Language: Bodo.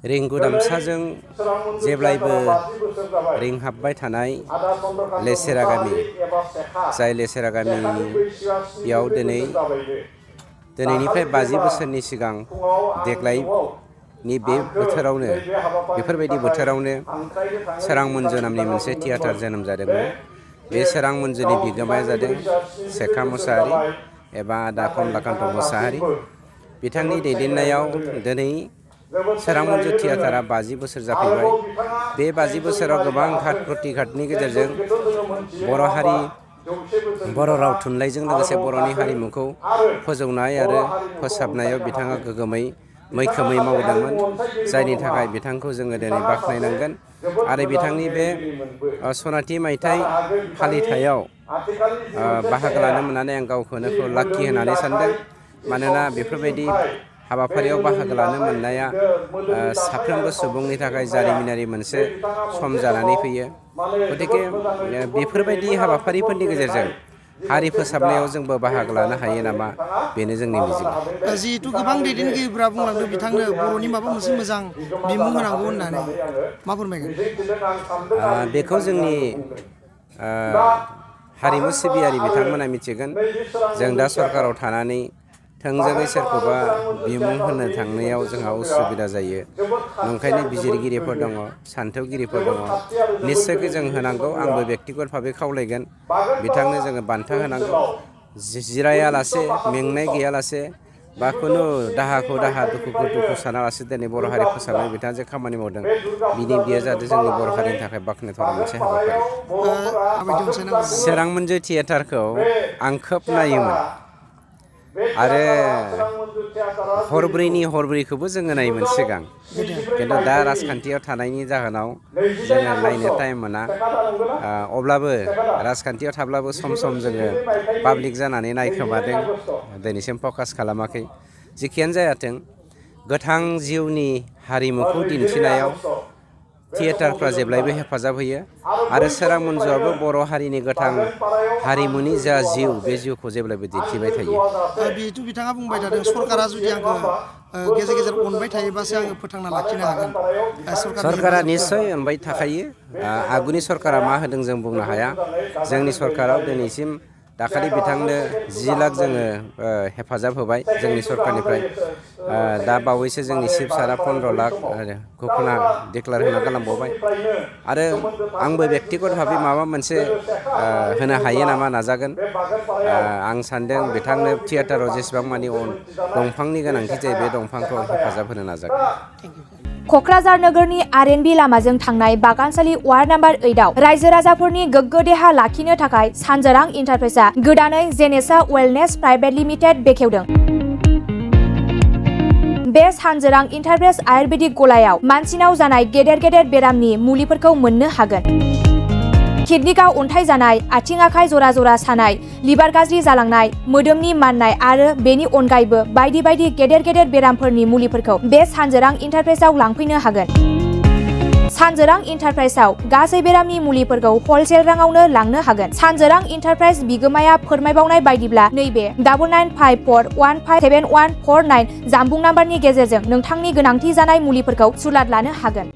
रिंगुदामसाजों जेब्लायबो रिंहाबबाय थानाय लेसेरा गामि जाय लेसेरा गामियाव दिनैनिफ्राय 50 बोसोरनि सिगां देग्लायनि बे बोथोरावनो बेफोरबायदि बोथोरावनो सोरां मन्जु नामनि मोनसे थियाटार जोनोम जादोंमोन। बे सोरां मन्जुनि बिगोमाया जादों सेखा मुसाहारि एबा आदा कमलाकान्त मुसाहारि। बिथांनि दैदेननायाव दिनै सोरां मन्जु थियाटारा 50 बोसोर जाफैबाय। बे 50 बोसोराव गोबां घात प्रतिघातनि गेजेरजों बर' हारि बर' राव थुनलाइजों लोगोसे बर'नि हारिमुखौ फोजौनाय आरो फोसाबनायाव बिथाङा गोगोमै मैखोमै मावदोंमोन, जायनि थाखाय बिथांखौ जोङो दिनै बाख्नायनांगोन आरो बिथांनि बे सनाथि मायथाइ फालिथायाव बाहागो लानो मोननानै आं गावखौनो लाखि होननानै सानदों। मानोना बेफोरबायदि हाबाफारियाव बाहागो लानो मोननाया साफ्रोमबो सुबुंनि थाखाय जारिमिनारि मोनसे सम जानानै फैयो। गतिके बेफोरबायदि हाबाफारिफोरनि गेजेरजों हारि फोसाबनायाव जोंबो बाहागो लानो हायो नामा, बेनो जोंनि मिजिं। जिहेतु गोबां दैदेनगिरिफोरा बुंलांदों बिथांनो बर'नि माबा मोनसे मोजां बिमुं होनांगौ होननानै, मा फोरमायगोन? बेखौ जोंनि हारिमु सिबियारि बिथांमोना मिथिगोन। जों दा सरकाराव थानानै थोंजोङै सोरखौबा बिमुं होनो थांनायाव जोंहा उसुबिदा जायो। नंखायनो बिजिरगिरिफोर दङ, सान्थौगिरिफोर दङ। निस्सयकै जों होनांगौ। आंबो बेक्तिगत भाबै खावलायगोन बिथांनो जोङो बान्था होनांगौ। जिरायालासे, मेंनाय गैयालासे बा खुनु दाहा दुखुखौ दुखु सानालासे दिनै बर' हारि फोसाबनाय बिथाङा जे खामानि मावदों, बियो जाहाथे जोंनि बर' हारिनि थाखाय बाख्नायथाव मोनसे हाबाफारि। सोरां मन्जु थियेटारखौ आं खोब नायोमोन आरो हरब्रैखौबो जोङो नायोमोन सिगां। खिन्थु दा राजखान्थियाव थानायनि जाहोनाव जोङो नायनो टाइम मोना। अब्लाबो राजखान्थियाव थाब्लाबो सम जोङो पाब्लिक जानानै नायखोमादों, दिनैसिम फकास खालामाखै। जिखियानो जायाथों, गोथां जिउनि हारिमुखौ दिन्थिनायाव थियेटारफ्रा जेब्लायबो हेफाजाब होयो आरो सोरां मन्जुआबो बर' हारिनि गोथां हारिमुनि जा जिउ, बे जिउखौ जेब्लायबो दिन्थिबाय थायो। बेथ' बिथाङा बुंबाय थादों सरकारा जुदि आंखौ गेजेर गेजेर अनबाय थायोबासो आङो फोथांना लाखिनो हागोन। सरकारा निस्सय अनबाय थाखायो। आगुनि सरकारा मा होदों जों बुंनो हाया। जोंनि सरकाराव दिनैसिम दाखालि बिथांनो 10 लाख जोङो हेफाजाब होबाय जोंनि सरकारनिफ्राय। दा बावैसो जोंनि चिफ सारा 15 लाख घोषणा डिक्लेयार होना गालांबावबाय। आरो आंबो बेक्तिगत भाबै माबा मोनसे होनो हायो नामा नाजागोन। आं सानदों बिथांनो थियेटाराव जेसेबां मानि दंफांनि गोनांथि जायो, बे दंफांखौ हेफाजाब होनो नाजागोन। क'क्राझार नोगोरनि आर.एन.बी लामाजों थांनाय बागानसालि वार्ड नाम्बार 8आव रायजो राजाफोरनि गोग्गो देहा लाखिनो थाखाय सानजोरां इन्टारप्राइजआ गोदानै जेनेसा वेलनेस प्राइभेट लिमिटेड बेखेवदों। बे सानजोरां इन्टारप्राइज आयुर्वेदिक गलायाव मानसिनाव जानाय गेदेर बेरामनि मुलिफोरखौ मोननो हागोन। किडनिकआव अन्थाइ जानाय, आथिं आखाइ जरा सानाय, लिभार गाज्रि जालांनाय, मोदोमनि माननाय आरो बेनि अनगायैबो बायदि गेदेर बेरामफोरनि मुलिफोरखौ बे सानजोरां इन्टारप्राइजआव लांफैनो हागोन। सानजोरां इन्टारप्राइजआव गासै बेरामनि मुलिफोरखौ हलसेल राङावनो लांनो हागोन। सानजोरां इन्टारप्राइज बिगोमाया फोरमायबावनाय बायदिब्ला नैबे 9954157149 जानबुं नाम्बारनि गेजेरजों नोंथांनि गोनांथि जानाय मुलिफोरखौ सुलाद लानो हागोन।